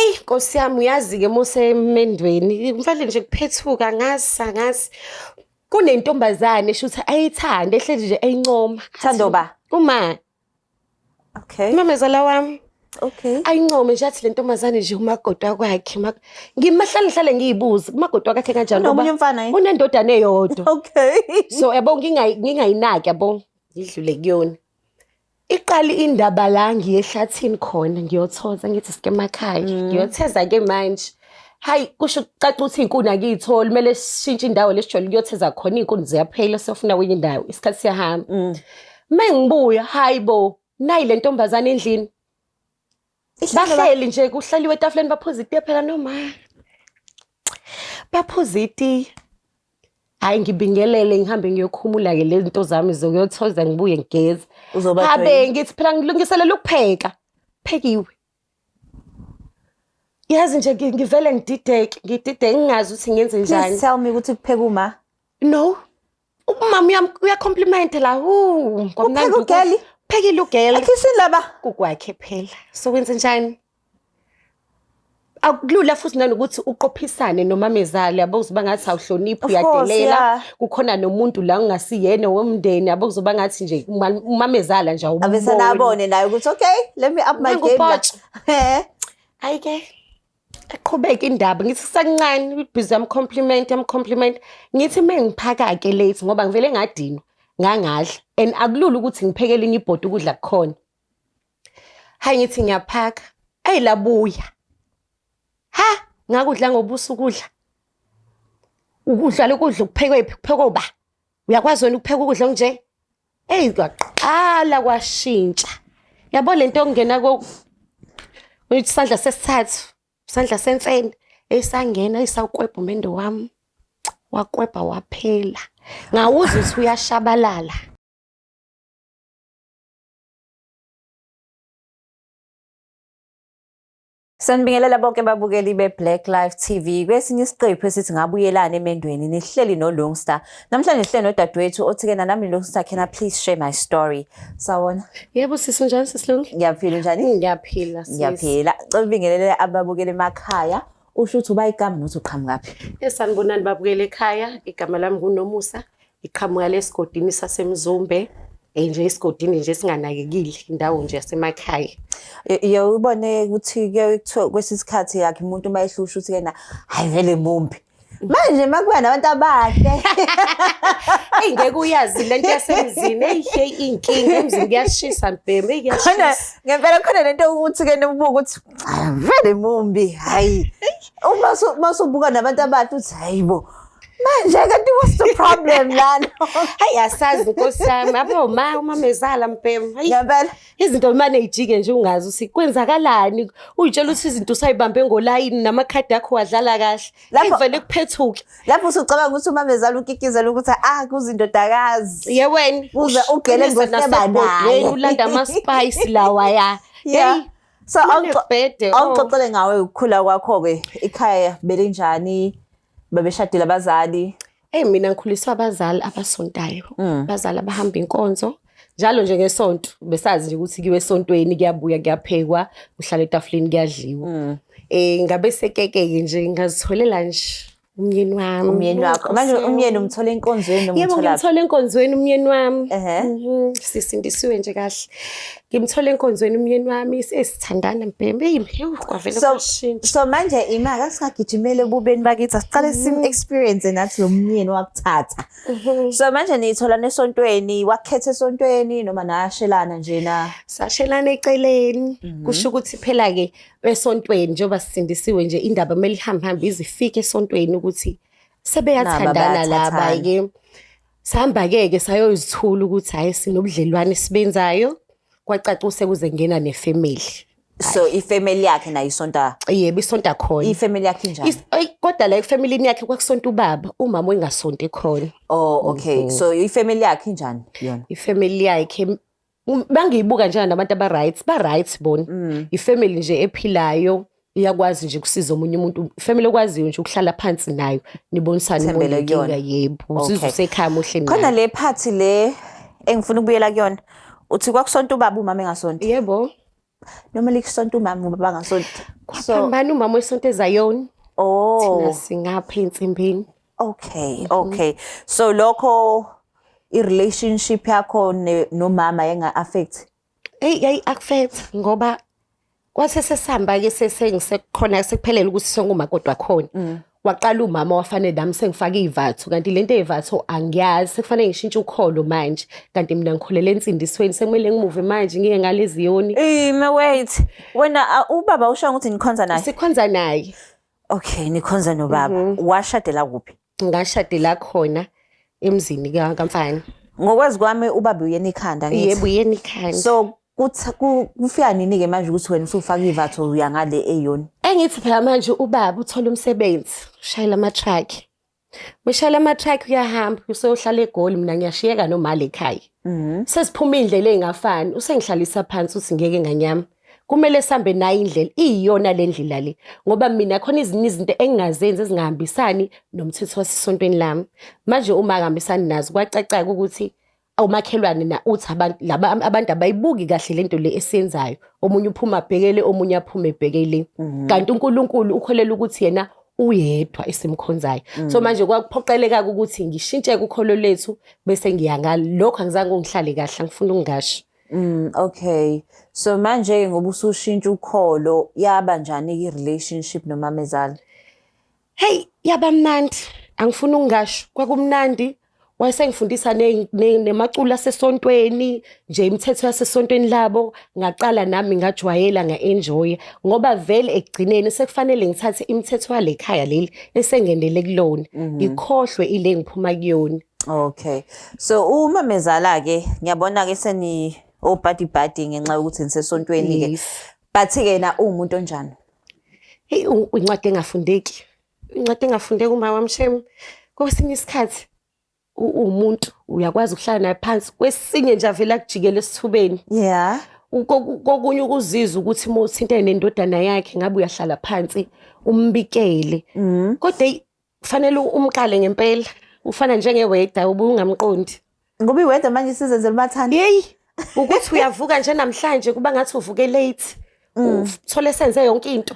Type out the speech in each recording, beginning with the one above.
Eyi Nkosi yami, uyazi-ke uma usemendweni mfanele nje kuphethuka, angazi angazi. Kunentombazane shuthi ayithande, ehlezi nje eyincoma. Thando ba? Uma. Okay. Umamezala wami. Okay. Ayincome nje, athi le ntombazane nje umakoti wakwakhe. Ngimahlale ngihlale ngiyibuze umakoti wakwakhe kanjani ngoba Unomunye umfana yini? unendodana eyodwa. Okay. So yabo ngingayinaki yabo, ngidlule kuyona. Iqala indaba la ngiye ehlathini khona ngiyothoza, ngithi sike emakhaya. Ngiyotheza ke manje. Hayi, kusho kucaca ukuthi iy'nkuni akiyitholi, kumele sishintshe indawo lesijwayele ukuyotheza khona, iy'nkuni ziyaphela, siyofuna kwenye indawo, isikhathi siyahamba. Uma ngibuya, hayi bo, nayi le ntombazane endlini. Bahleli nje, kuhlaliwe etafuleni, baphuza itiye phela noma. Baphuza itiye. Hhayi, ngibingelele ngihambe ngiyokhumula-ke le zinto zami zokuyothoza, ngibuye ngigeze. Uzoba Habe join. ngithi phela ngilungiselela ukupheka. Phekiwe. Yazi nje ngivele ngidideke, ngidideke ngingazi ukuthi ngenze Please njani. tell me ukuthi kupheka uma. No. Umama uyacompliment la. Hu, kwamnandi Upheka ukudla. ugeli? Phekile ugeli. Ekhishini laba. Kukwakhe phela. So wenze njani? Akulula futhi nanokuthi uqophisane nomamezala, yabo, kuzoba ngathi awuhloniphi, Of course, uyadelela. yeah. Kukhona nomuntu la ongasiyena womndeni, yabo, kuzoba ngathi nje umamezala nje awumboni. Abese nabone naye ukuthi okay, let me up my Nangu game la. upotsha. Hayi ke, aqhubeke indaba, ngithi kusakuncane, busy yam compliment yam compliment. Ngithi mengiphaka ke late ngoba ngivele ngadinwa, ngangadla, and akulula ukuthi ngiphekele inye ibhodi ukudla kukhona. Hayi, ngithi ngiyaphaka, eyi labuya. Ha, ngakudla ngobuso ukudla. Ukudla lokudla kuphekwe phi, kuphekwe uba? Uyakwazi wena ukupheka ukudla okunje? Eyi, kwaqala kwashintsha. Yabo lento yokungena ko isandla sesithathu, isandla semfene, esangena esawukwebha umendo wami. Wakwebha waphela. Ngawuzwa ukuthi uyashabalala. Sanibingelela bonke ababukeli be-Black Life TV. Kwesinye isiqephu esithi ngabuyelana emendweni, nihleli noLungstar. Namhlanje sihleli nodadewethu othi-ke nanami Lungstar, can I please share my story? Sawona. Yebo sisi, unjani sisi Lungi? Ngiyaphila, unjani? Ngiyaphila sisi. Ngiyaphila. Cela ubingelele ababukeli emakhaya. Usho ukuthi uba igama nokuthi uqhamukaphi. Esanibonani babukeli ekhaya, igama lami nguNomusa. Iqhamuka lesigodini saseMzumbe. Nje isigodini nje singanakekile, indawo nje yasemakhaya. Ye ubone ukuthi kuye kuthiwe kwesinye isikhathi yakhe umuntu uma ehlusha uthi yena hayi vele mumbi. Manje makuba nabantu abahle. Eyi ngeke uyazi lento yasemzini, eyi hey inkinga emzini kuyashisa mbhemu, eyi Khona kuyashisa. ngempela khona lento ukuthi ke nibuka ukuthi "Ah, vele mumbi hayi. Uma masubuka nabantu abahle uthi hayibo. Manje kanti what's the problem lana? Hayi asazi Nkosi yami, abo ma umamezala mbhemu. Hayi Ngempela izinto mane ijike nje ungazi ukuthi kwenzakalani, uyitshela ukuthi izinto usayibambe ngolayini namakhadi akho wadlala kahle. Lapho- Vele kuphethuke. Lapho usucabanga ukuthi umamezala ukikizela ukuthi ah kuzindodakazi. Ye wena. Uze ugele ngohleba naye. Ulanda ama spice lawa ya. Yeah. Hey, So Mane bhede, oh. awungixoxele ngawe ukukhula kwakho ke, ikhaya belinjani? Babeshadile abazali? Hey mina ngikhuliswa abazali abasontayo. Abazali abahamba inkonzo. Njalo nje ngesonto besazi nje ukuthi kuyiwe esontweni, kuyabuya kuyaphekwa, kuhlala etafuleni kuyadliwa. Ngabe sekeke nje ngazitholela nje umyeni wami. Umyeni wakho. Manje umyeni umthola enkonzweni noma Yebo, umthola? ngimthola enkonzweni umyeni wami. Ehhe. Sisindisiwe nje kahle. Ngimthola enkonzweni umyeni wami, sesithandana mbhembe. Eyi, ewu, kwavele kwashintsha. So manje imaka singagijimele ebubeni bakithi, asiqale sim experience nathi lo myeni wakuthatha. So manje niyithola esontweni, wakhetha esontweni noma nashelana nje na? Sashelana eceleni. Kusho ukuthi phela ke esontweni njengoba sisindisiwe nje indaba kumele ihambe hambe izifike esontweni ukuthi sebeyathandana Naba laba bayathathana. ke. Sahamba ke ke sayozithula ukuthi hayi sinobudlelwane sibenzayo. Kwacaca sekuze ngena nefamily. So ifamily yakhe nayo isonta? Yebo, isonta khona. Ifamily yakhe injani? Eyi, kodwa la efamilini yakhe kwakusonta ubaba, umama wengasonti khona. Oh okay. So ifamily yakhe injani yona? Ifamily yakhe bangiyibuka nje nabantu aba right, ba right bona. Ifamily nje ephilayo, iyakwazi nje ukusiza omunye umuntu. Ifamily okwaziyo nje ukuhlala phansi nayo, nibonisane uma Thembele unenkinga, kuyona. yebo. Uzizwe usekhaya muhle Khona nayo. le part le engifuna ukubuyela kuyona. Uthi kwakusonta ubaba, umama engasonti. Yebo. Normally kusonto umama, ubaba ngasonto. So Kwaphambana, umama wesonto eZayoni. Oh. Thina singapha ensimbini. Okay. So lokho i-relationship yakho nomama yenga-affect? Eyi, yayi-affect ngoba kwase sesihamba-ke sengisekukhona sekuphelele ukuthi sengumakoti wakhona. Waqala umama wafane nami sengifake iy'vatho, kanti lento ey'vatho angiyazi, sekufanele ngishintshe ukholo manje, kanti mina ngikholele ensindisweni, sekumele ngimuve manje ngiye ngale eziyoni. Ime, wait. Wena ubaba usho ukuthi nikhonza naye? Sikhonza naye. Okay, nikhonza nobaba. Washadela kuphi? Ngashadela khona emzini kamfana. Ngokwazi kwami ubaba uyena ikhanda, ngithi. Yebo, uyena ikhanda. So kufika nini-ke manje ukuthi wena usufaka iy'vatho uya ngale eyoni? Engithi phela manje ubaba uthola umsebenzi, ushayela ama-truck. Ushayela ama-truck, uyahamba, useyohlala eGoli, mina ngiyashiyeka nomali ekhaya. Sesiphuma iy'ndlela ey'ngafani, usengihlalisa phansi uthi ngeke nganyama. Kumele sihambe nayo indlela, iyiyona le ndlela le. Ngoba mina khona ezinye izinto engingazenzi ezingahambisani nomthetho wasesontweni lami. Manje uma angihambisani nazo, kwacaca-ke ukuthi umakhelwane na uthi abantu laba abantu abayibuki kahle lento le esiyenzayo. Omunye uphuma abhekele, omunye aphume ebhekele. Kanti uNkulunkulu ukholela ukuthi yena uyedwa esimkhonzayo. So manje kwakuphoqeleka ukuthi ngishintshe ukholo lethu bese ngiya ngalo. Lokho angizange ungihlale kahle, angifuni ukungasho. Okay. So manje ngoba usushintsha ukholo, yaba njani i-relationship nomamezala? Hey, yaba mnandi. Angifuni ukungasho, kwakumnandi. Wayesengifundisa nemaculo asesontweni, nje imithetho yasesontweni labo. Ngaqala nami ngajwayela, nga-enjoy ngoba vele ekugcineni sekufanele ngithathe imithetho yale khaya leli esengenele kulona. Ngikhohlwe ile ngiphuma kuyona. Okay. So umamezala ke ngiyabona ke seni obuddy buddy ngenxa yokuthi nisesontweni ke. Yes. But ke yena uwumuntu onjani? Hey, incwadi engafundeki. Incwadi engafundeki uma wami, shame. Kwesinye isikhathi uwumuntu uyakwazi ukuhlala naye phansi, kwesinye nje avele akujikele esithubeni. Kokunye ukuzizwa ukuthi uma uthintene nendodana yakhe ngabe uyahlala phansi umbikele. Kodwa eyi, kufanele umqale ngempela, ufana njengeweda ubuye ungamqondi. Ngoba iweda manje isizenzela umathanda. Yeyi, ukuthi uyavuka nje namhlanje kuba ngathi uvuke late. Uthole senze yonke into.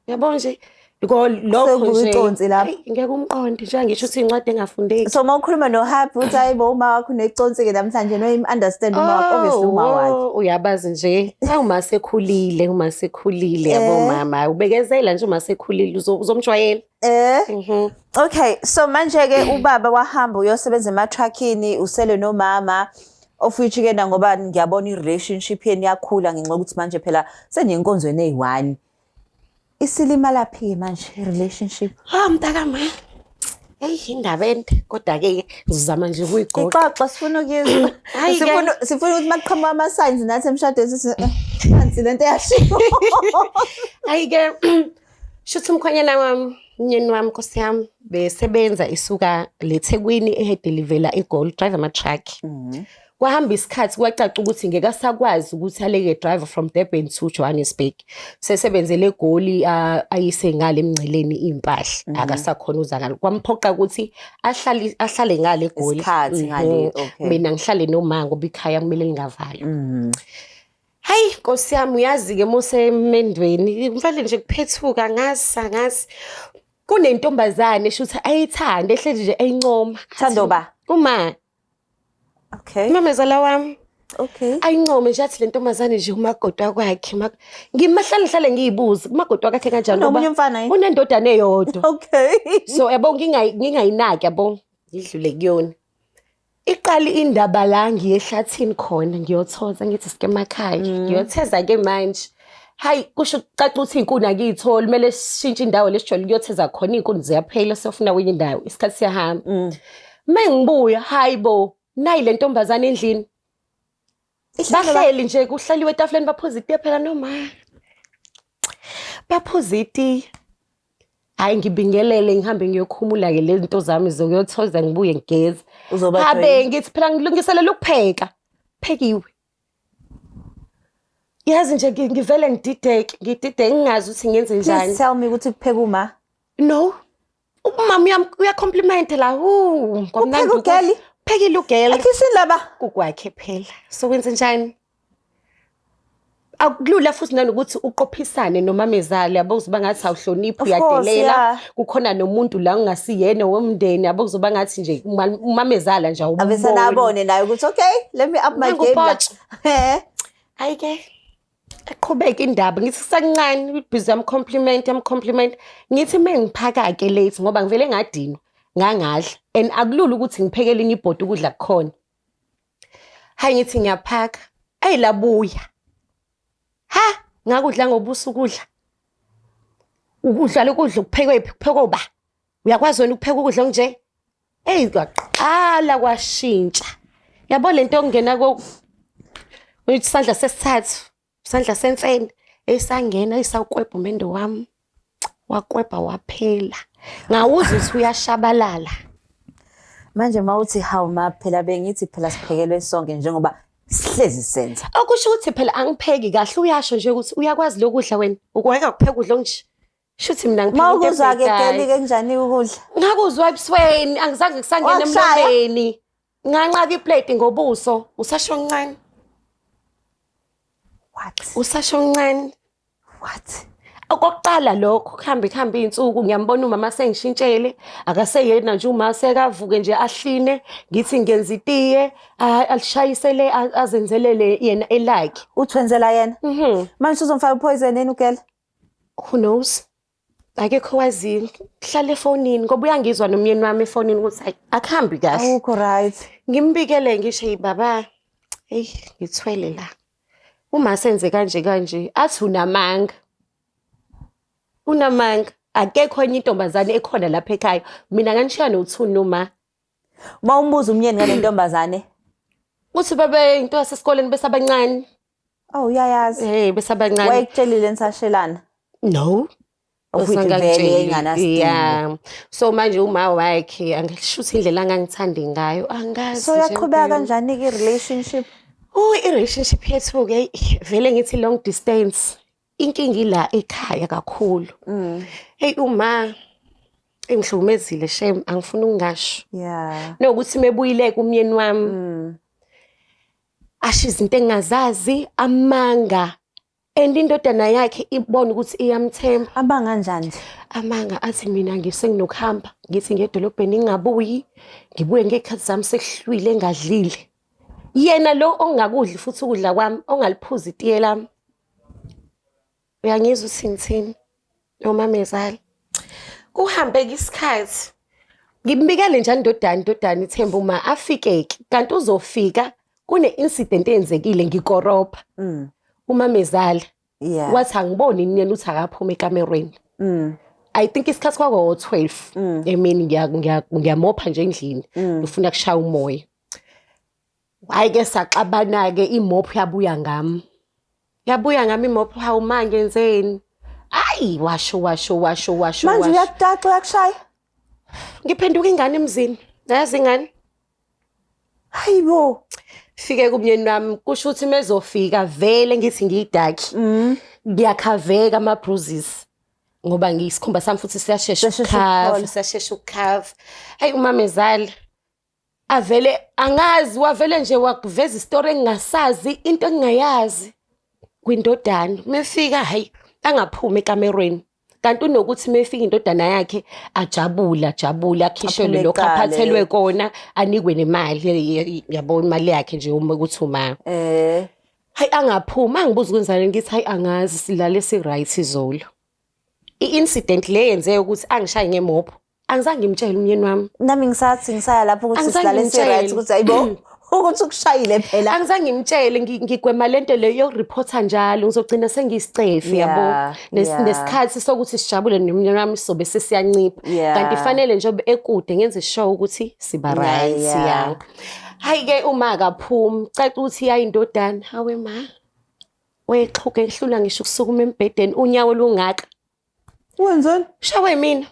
Yabo nje lokho Sekuvuka nje. iconsi lapho. Eyi, ngeke umqonde nje, ngisho ukuthi incwadi engafundeki. So uma ukhuluma noHappy uthi hayibo uma wakho uneconsi ke namhlanje, no understand uma wakho, obviously uma wakhe. Oh, uyabazi nje. Awu, uma sekhulile, uma sekhulile yabo mama, ubekezela nje uma sekhulile uzomjwayela. Okay, so manje ke ubaba wahamba uyosebenza ema-truckini, usele nomama, of which ke na ngoba ngiyabona i-relationship yenu yakhula ngenxa yokuthi manje phela seniyinkonzweni eyi-one. Isilimala phi manje i-relationship? Ah, mntakama. Eyi, indaba ende, kodwa ke ngizama nje ukuyigoqa. Ixoxa, sifuna ukuyizwa. Hhayi-ke. Sifuna ukuthi makuqhamuka ama-signs nathi emshadweni sithi nansi lento eyashiwo. Hayi-ke, shuthi umkhwenyana wami, umnyeni wami, nkosi yami, besebenza isuka leThekwini ehedelivela eGoli, drive ama-truck. Kwahamba isikhathi kwacaca ukuthi ngeke asakwazi ukuthi aleke drive from Durban to Johannesburg. Sesebenzele eGoli, ayise ngale emngceleni iy'mpahla, akasakhona uza ngale. Kwamphoqa ukuthi ahlale ngale eGoli. Isikhathi ngale, okay. Mina ngihlale noma ngoba ikhaya kumele lingavalwa. Hayi Nkosi yami, uyazi-ke musemendweni mfanele nje kuphethuka ngazi angazi. Kunentombazane esho ukuthi ayithande, ehleli nje eyincoma. Thando ba? Uma. Umamezala wami. Ayincome nje athi le ntombazane nje umakoti wakwakhe. Ngimahlale ngihlale ngiyibuze umakoti wakwakhe kanjani Unomunye ngoba umfana yini? unendodana eyodwa. So yabo ngingayinaki yabo, ngidlule kuyona. Iqala indaba la ngiye ehlathini khona ngiyothoza, ngithi sike emakhaya. Ngiyotheza ke manje. Hayi, kusho kucaca ukuthi iy'nkuni akiyitholi, kumele sishintshe indawo lesijwayele ukuyotheza khona, iy'nkuni ziyaphela, siyofuna kwenye indawo, isikhathi siyahamba. Uma ngibuya, hayi bo, nayi le ntombazane endlini. Bahleli nje, kuhlaliwe etafuleni, baphuza itiye phela noma. Baphuza itiye. Hhayi, ngibingelele ngihambe ngiyokhumula-ke le zinto zami zokuyothoza, ngibuye ngigeze. Uzoba Habe, joyina. ngithi phela ngilungiselela ukupheka. Phekiwe. Yazi nje ngivele ngidideke, ngidideke ngingazi ukuthi ngenze Please njani. tell me ukuthi kupheka uma. No. Umama uyacompliment la. Hu, kwamnandi Upheka ugeli? Phekile ugeli. Akhisini laba. Kukwakhe phela. So wenze njani? Akulula futhi nanokuthi uqophisane nomamezala, yabo, kuzoba ngathi awuhloniphi, Of course, uyadelela. yeah. Kukhona nomuntu la ongasiyena womndeni, yabo, kuzoba ngathi nje umamezala nje awumboni. Avesane abone naye ukuthi, okay, let me up my game la. Nangu. Hayi ke, aqhubeka indaba. Ngithi kusakuncane, busy yamcompliment, yamcompliment. Ngithi mengiphaka ke late ngoba ngivele ngadinwa, ngangadla, and akulula ukuthi ngiphekele inye ibhodi ukudla kukhona. Hayi, ngithi ngiyaphaka, ayilabuya ha, ngakudla ngobuso ukudla, ukudla lokudla kuphekwe kuphekwe ba, uyakwazi wena ukupheka ukudla okunje? Eyi, kwaqala kwashintsha, yabo, lento okungena ko isandla sesithathu, isandla semfene esangena, isawukwebha umendo wami, wakwebha waphela, ngawuza ukuthi uyashabalala. Manje mawuthi hawu ma, phela bengithi phela siphekelwe sonke njengoba sihlezi senza. Okusho ukuthi phela angipheki kahle, uyasho nje ukuthi uyakwazi lokudla wena, ukweka kupheka ukudla okunje, shuthi mina ngipheka into Mawukuzwa-ke ebhedayo. Kelly-ke kunjani ukudla? Ngakuzwa ebusweni, angizange kusangena Wakushaya? emlomeni, nganqaka iplate ngobuso, usasho ncane. What? Usasho ncane. What? Okokuqala lokho, kuhambe kuhambe iy'nsuku, ngiyambona umama sengishintshele, akaseyena nje uma sekavuke nje ahline, ngithi ngenza itiye, alishayisele, azenzelele yena elakhe. Uthi wenzela yena? Manje uzomfaka upoison yini ugela? Who knows, akekho waziyo. Hlala efonini ngoba uyangizwa nomyeni wami efonini ukuthi hayi, akuhambi kahle. Awukho right. Ngimbikele, ngisho, "Hey baba, hey, ngithwele la, uma senze kanje kanje." Athi unamanga, unamanga, akekho enye intombazane ekhona lapha ekhaya, mina nganishiya nothuni noma. Uma umbuza umyeni ngale ntombazane? Uthi babe into yasesikoleni besabancane. Oh, uyayazi. Hey, besabancane. Wayekutshelile nisashelana? No. Of which vele Usangangitsheli. yayinganasidingo. Yeah, so manje uma wakhe angisho indlela angangithandi ngayo, angazi So nje yaqhubeka impilo. kanjani-ke i-relationship? Oh, i-relationship yethu-ke vele ngithi long distance. Inkinga ila ekhaya kakhulu. Hey, uma engihlukumezile shame, angifuni ukungasho. Nokuthi mebuyile kumyeni wami, asho izinto engingazazi, amanga. And indodana yakhe ibona ukuthi iyamthemba. Abanganjani nje? Amanga, athi mina ngisenginokuhamba, ngithi ngedolobheni ngingabuyi, ngibuye ngey'khathi zami sekuhlwile engadlile. Yena lo ongakudli futhi ukudla kwami, ongaliphuzi itiye lami. Uyangizwa ukuthi ngithini? Nomamezala. Kuhambe-ke isikhathi. Ngimbikele njani indodana, indodana ithemba uma afike-ke, kanti uzofika kune-incident eyenzekile, ngikoropha. Umamezala wathi angiboni yena, uthi akaphuma ekamerweni. I think isikhathi kwako-12 emini, ngiyamopha nje endlini, ngifuna kushaya umoya. Hhayi-ke, saxabana-ke, imophu yabuya ngami. Yabuya ngami imophu, hawu ma, ngenzeni? Ayi, washo washo washo washo Manje washo. uyakutaxa, uyakushaya? Ngiphenduka ingane emzini. Yazi ingane? Hayibo. Fike kumyeni wami, kusho ukuthi mezofika vele ngithi ngiyidakhi. Ngiyakhaveka ama bruises. Ngoba ngiyisikhumba sami futhi siyashesha Siyashesha ukukhava, ukuphola. siyashesha ukukhava. Hayi, umamezala avele angazi, wavele nje wakuveza isitori engingasazi, into engingayazi kwindodana. Mefika, hayi, angaphumi ekamerweni. Kanti unokuthi mefika indodana yakhe ajabule, ajabule, akhishelwe Aphume lokho eqale. aphathelwe kona, anikwe nemali, yabo, imali yakhe nje uma ukuthi uma. Hayi, angaphumi, angibuza kwenzani, ngithi hayi, angazi, silale si-right izolo. I-incident le yenze ukuthi angishaye ngemopho. Angizange ngimtshele umyeni wami. Nami ngisathi ngisaya lapho ukuthi Angizange silale si-right ngimtshele. ukuthi hayibo, ukuthi ukushayile phela. Angizange ngimtshele, ngigwema lento leyo yokureporta njalo, ngizogcina sengiyisicefe, yabo. Nesikhathi sokuthi sijabule nomyeni wami sobe sesiyancipha. Kanti fanele njengoba ekude ngenze sure ukuthi siba right, yeah. Hayi ke, uma akaphumi, caca ukuthi yayindodana, hawe ma. Wexhuka ehlula ngisho ukusukuma embhedeni, unyawo lungaka. Wenzeni? Shawe mina.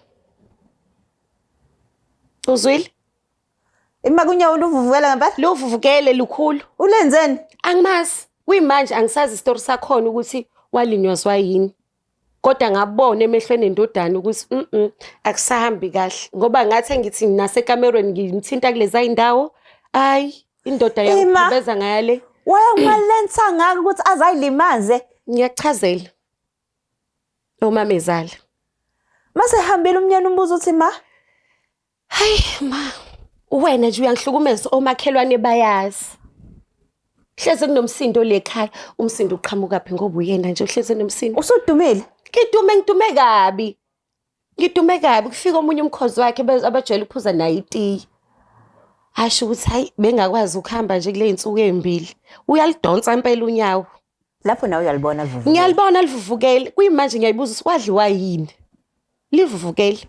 Uzwile? Ima kunyawo luvuvukela ngempela? Luvuvukele lukhulu. Ulenzeni? Angimazi. Kuyimanje angisazi isitori sakhona ukuthi walinyazwa yini. Kodwa ngabona emehlweni endodana ukuthi akusahambi kahle, ngoba ngathi ngithi nasekamerweni ngimthinta kuleza indawo, ayi, indoda Ima. yangibeza ngale. Wayengalensa ngaka ukuthi azayilimaze. Ngiyakuchazela. Umamezala. Mase hambile umnyeni umbuzo uthi ma Hayi ma, wena nje uyangihlukumeza omakhelwane bayazi. Hleze kunomsindo le khaya, umsindo uqhamuka phi ngoba uyena nje uhleze nomsindo. Usudumile? Ngidume ngidume kabi. Ngidume kabi kufika omunye umkhozi wakhe abajwayele ukuphuza naye itiyi. Asho ukuthi hayi bengakwazi ukuhamba nje kule zinsuku ezimbili. Uyalidonsa impela unyawo. Lapho nawe uyalibona livuvukele. Ngiyalibona livuvukele. Kuyimanje ngiyayibuza ukuthi wadliwa yini? Livuvukele.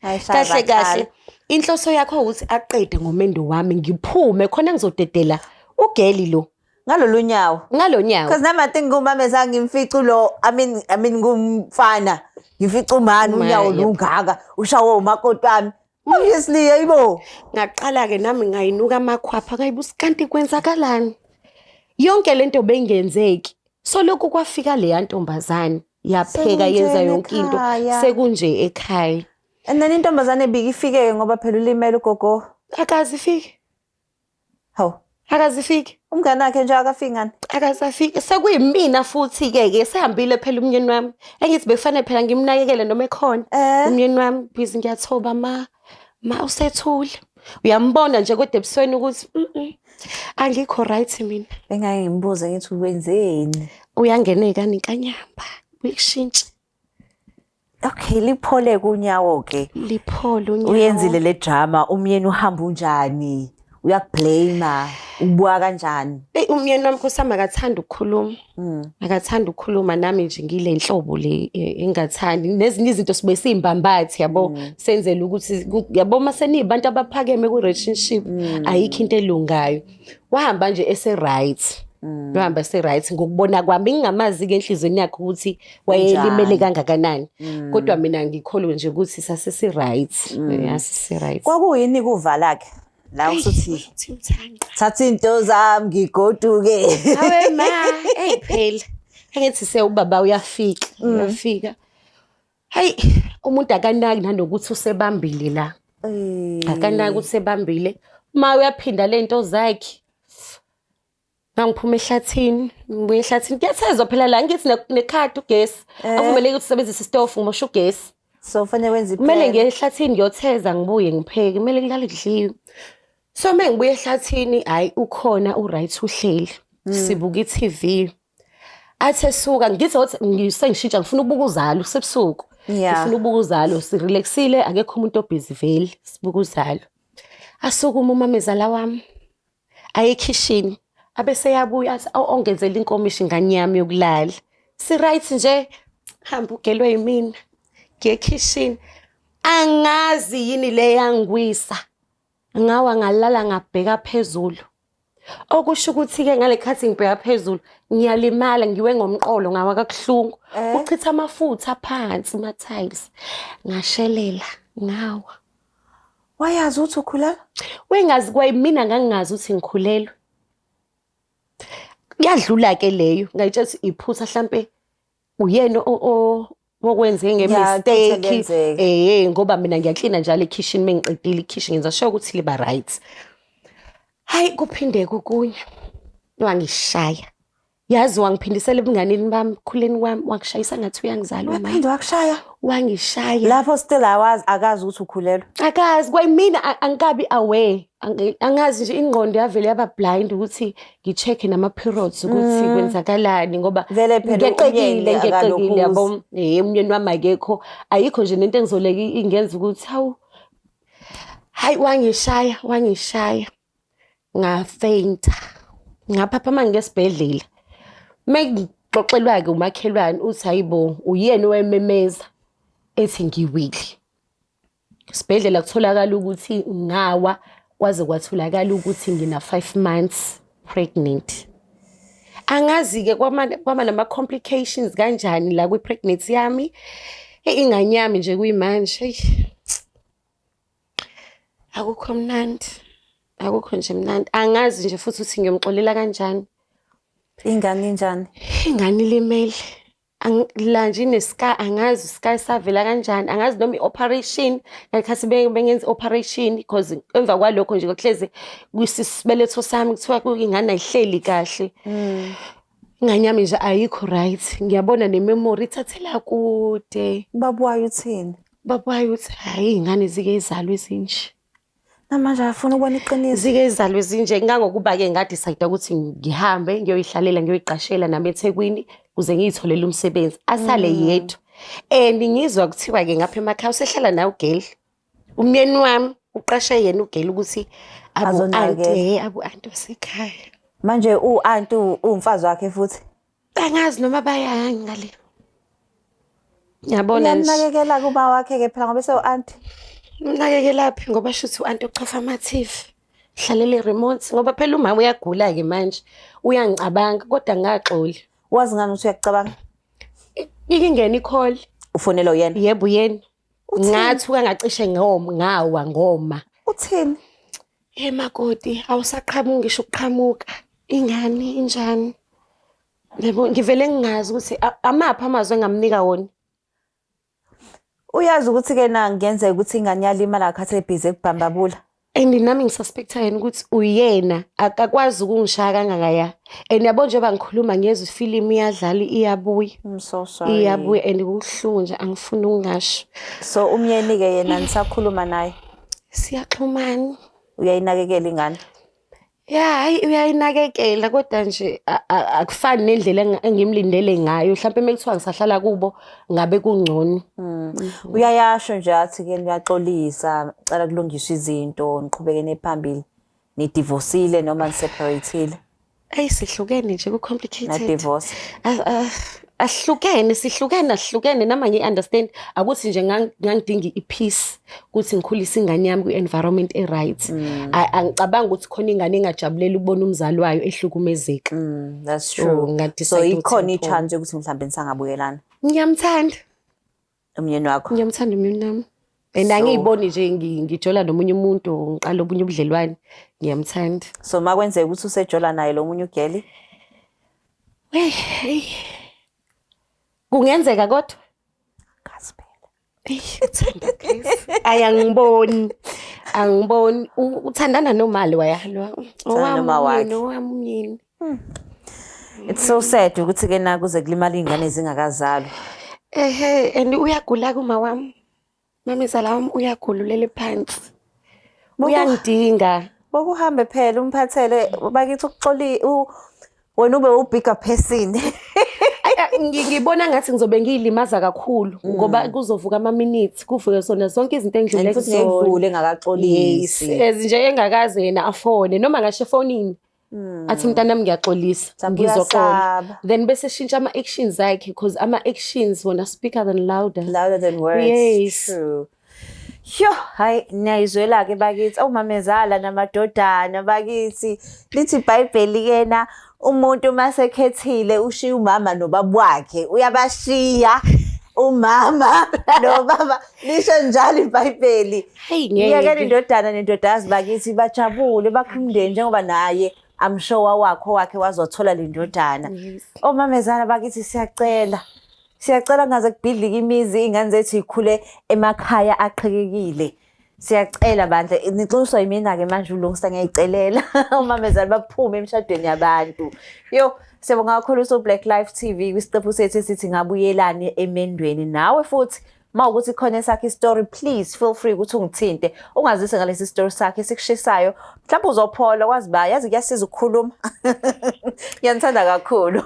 Kahle kahle. Inhloso yakho ukuthi aqede ngomendo wami ngiphume khona ngizodedela ugeli lo. Ngalolu nyawo. Ngalo nyawo. Because nami I think umama esangimfica lo I mean ngumfana. Ngifica umani unyawo lungaka ushawo umakoti wami. Obviously yayibo. Ngaqala ke nami ngayinuka amakhwapha ngayibusa kanti kwenzakalani. Yonke lento bengenzeki. So lokhu kwafika leya ntombazane yapheka yenza yonke into sekunje ekhaya. And then intombazane ibike ifike ngoba phela ulimele ugogo. Akazi ifike. Hawu. Akazifiki. Umngane wakhe nje akafiki ngani? Akazafiki. Sekuyimina futhi-ke ke sehambile phela umnyeni wami. Engithi bekufanele phela ngimnakekele noma ekhona. Umnyeni wami busy ngiyathoba ma ma usethule. Uyambona nje kodwa ebusweni ukuthi angikho right mina. Bengake ngimbuze ngithi wenzeni? Uyangeneka inkanyamba. Uyikushintsha. Okay, liphole kunyawo ke. Liphole unyawo. Uyenzile le drama, umyeni uhamba unjani? Uyakublame, ubuka kanjani? Ey umyeni wami Nkosi akathanda ukukhuluma. Akathanda ukukhuluma nami nje ngile nhlobo le engathandi. Nezinye izinto sibe siyimbambathi yabo, senzela ukuthi yabo mase nibantu abaphakeme ku relationship ayikho into elungayo. Wahamba nje ese right. Wahamba ese right ngokubona kwami ngingamazi ke enhlizweni yakhe ukuthi wayelimele kangakanani. Kodwa mina ngikholwe nje ukuthi sasesi right. Yasisi right. Kwakuyini kuvala ke? La usuthi thatha into zami ngigoduke. Hawe ma, hey phela. Angithi se ubaba uyafika, uyafika. Hayi umuntu akanaki nanokuthi usebambile la. Akanaki ukuthi usebambile. Ma uyaphinda lento zakhe. Ngangiphuma ehlathini, ngibuye ehlathini. Kuyathezwa phela la ngithi nekhadi ugesi. Akuvumeleki ukuthi usebenzise isitofu ngimosha ugesi. So fanele wenze Kumele ngiye ehlathini ngiyotheza ngibuye ngipheke, kumele kulale kudliwe. So uma ngibuye ehlathini, hhayi ukhona u-right uhleli. Sibuka i-TV. Athi esuka ngithi othi ngisengishintsha ngifuna ukubuka uzalo kusebusuku. Ngifuna ukubuka uzalo, sirelaxile akekho umuntu obhizi vele, sibuka uzalo. Asukume umamezala wami. Aye ekhishini abese yabuya athi ongenzela inkomishi ingane yami yokulala. Si right nje hamba ugelwe yimina. Ngiye ekhishini. Angazi yini le yangiwisa. Ngawa ngalala ngabheka phezulu. Okusho ukuthi-ke ngale khathi ngibheka phezulu ngiyalimala ngiwe ngomqolo ngawa kabuhlungu. Uchitha amafutha phansi ama-tiles. Ngashelela ngawa. Wayazi ukuthi ukhulelwe? Wengazi kwayimina ngangingazi ukuthi ngikhulelwe. Yadlula-ke leyo ngayitshela ukuthi iphutha hlampe uyena wokwenze nge-mistake. Ngoba mina ngiyaklina njalo ekhishini mengiqedile ikhishi ngenza sure ukuthi liba right. Hayi kuphindeke okunye. Wangishaya. Yazi wangiphindisela ebunganeni bami, ekukhuleni kwami, wangishayisa ngathi uyangizala umama. Waphinde wakushaya? Wangishaya. Lapho still awazi akazi ukuthi ukhulelwe. Akazi kwayimina angikabi aware. Angazi nje ingqondo yavele yaba blind ukuthi ngi-check nama-periods ukuthi kwenzakalani ngoba Vele phela ngeqekile ngeqekile yabo. Umyeni wami akekho. Ayikho nje nento engizoleka ingenza ukuthi hawu. Hayi wangishaya, wangishaya. Ngafainta. Ngaphaphama ngesibhedlela. Mengixoxelwa ke umakhelwane uthi hayibo uyena owememeza ethi ngiwile. Isibhedlela kutholakala ukuthi ngawa kwaze kwatholakala ukuthi ngina 5 months pregnant. Angazi ke kwama nama complications kanjani la kwi pregnancy yami. Ingane yami nje kuyimanje. Akukho mnandi. Akukho nje mnandi. Angazi nje futhi ukuthi ngiyomxolela kanjani. Ingane injani? Ingane ilimele. La nje ine-scar, angazi scar savela kanjani, angazi noma i-operation, ngekhathi bengenza i-operation because emva kwalokho nje kuhleze kwisisibeletho sami kuthiwa ingane ayihleli kahle. Ingane yami nje ayikho right. Ngiyabona ne-memory ithathela kude. Ubaba wayo uthini? Ubaba wayo uthi hhayi iy'ngane zike izalwe ezinje. Namanje akafuni ukubona iqiniso. Zike izalwe ezinje ngangokuba-ke nga-decide ukuthi ngihambe ngiyoyihlalela ngiyoyiqashela nami eThekwini ukuze ngiyitholele umsebenzi. Asale yedwa. And ngizwa kuthiwa-ke ngapha emakhaya usehlala nawe ugeli. Umyeni wami uqashe yena ugeli ukuthi abu-anti Azonakekela. abu-anti wasekhaya. Manje u-anti uwumfazi wakhe futhi. Angazi noma bayani ngale. Ngiyabona nje. Uyamnakekela kuma wakhe-ke phela ngoba esewu-anti. Umnakekelaphi ngoba shuthi u-anti uchofa ama-TV. Hlalele i-remote ngoba phela umama uyagula-ke manje. Uyangicabanga kodwa ngingaxoli. Wazi ngani ukuthi uyakucabanga? Ike ingene i-call. Ufonelwa uyena. Yebo uyena. Uthini? Ngathuka ngacishe ngoma ngawa ngoma. Uthini? Hey makoti, awusaqhamuki ngisho ukuqhamuka. Ingane injani? Yebo, ngivele ngingazi ukuthi amaphi amazwi engamnika wona. Uyazi ukuthi-ke na kungenzeka ukuthi ingane yalimala khathi ebhizi ekubhambabula. And nami ngisuspecta yena ukuthi uyena akakwazi ukungishaya kangakaya. And yabo njengoba ngikhuluma ngiyezwa ifilimu iyadlala iyabuya. I'm so sorry. Iyabuya and kubuhlungu nje angifuni ukungasho. So umyeni-ke yena nisakhuluma naye? Siyaxhumana. Uyayinakekela ingane? Ya, hayi uyayinakekela kodwa nje akufani nendlela engimlindele ngayo. Mhlawumpe uma kuthiwa ngisahlala kubo ngabe kungcono. Uyayasho nje athi-ke niyaxolisa, cela kulungiswe izinto, niqhubeke nephambili. Nidivosile noma ni-separate-ile? Eyi sihlukene nje ku-complicated. Na-divorce. Ahlukene, sihlukene, ahlukene nami angiyi-understand. Akuthi nje ngangidinga i-peace ukuthi ngikhulise ingane yami kwi-environment e-right. Angicabangi ukuthi khona ingane engajabulela ukubona umzali wayo ehlukumezeka. That's So, true. nga-decide So ukuthi ikhona ngiphume. i-chance yokuthi mhlawumbe nisangabuyelana Ngiyamthanda. umyeni wakho? Ngiyamthanda umyeni wami. And angiyiboni nje ngijola nomunye umuntu, ngiqala obunye ubudlelwane. Ngiyamthanda. So makwenzeka ukuthi usejola naye lo munye ugeli? Wey, hey. Kungenzeka kodwa. Ngazi phela. Eyi, uthanda Grace. Ayi angiboni. Angiboni. Uthandana nomali wayalwa. Uthandana noma wakhe. Owami umyeni. It's so sad ukuthi ke na kuze kulimala iy'ngane zingakazalwa. Ehe, and uyagula kuma wami. Mamezala wami uyagula ulele phansi. Uyangidinga. Bokuhambe phela umphathele bakithi ukuxoli wena ube u-bigger person. Ngibona ngathi ngizobe ngiyilimaza kakhulu ngoba kuzovuka ama-minutes kuvuke sona zonke izinto engidlule And futhi ngeke kuzona. kudlule engakaxolisi. Yes, as nje engakaze yena afone noma ngasho efonini. Athi mntanami ngiyaxolisa, Mhlawumbe ngizoxola. uyasaba. Then bese shintsha ama-actions akhe because ama-actions wona speaker than louder. Louder than words. Yes. True. Yo, hayi niyayizwela-ke bakithi omamezala namadodana bakithi. Lithi iBhayibheli kena umuntu uma sekhethile ushiya umama nobaba wakhe, uyabashiya umama nobaba. Lisho njalo iBhayibheli. Hayi ngeke. Iyekela indodana nendodakazi bakithi bajabule bakhe umndeni njengoba naye I'm sure wawakho wakhe wazothola le ndodana. Yes. Omamezala bakithi siyacela. Siyacela kungaze kubhidlike imizi iy'ngane zethu yikhule emakhaya aqhekekile. Siyacela bandla, nixoliswa yimina-ke manje uLungsta ngiyayicelela. Omamezala baphume emshadweni yabantu. Yo, siyabonga kakhulu so Black Life TV kwisiqephu sethu esithi ngabuyelani emendweni. Nawe futhi uma ukuthi khona esakho i-story, please feel free ukuthi ungithinte. Ungazise ngalesi story sakho esikushisayo. Mhlawumbe uzophola kwazi ba, yazi kuyasiza ukukhuluma. Ngiyanithanda kakhulu.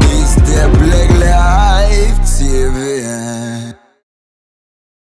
It's the Black Life TV.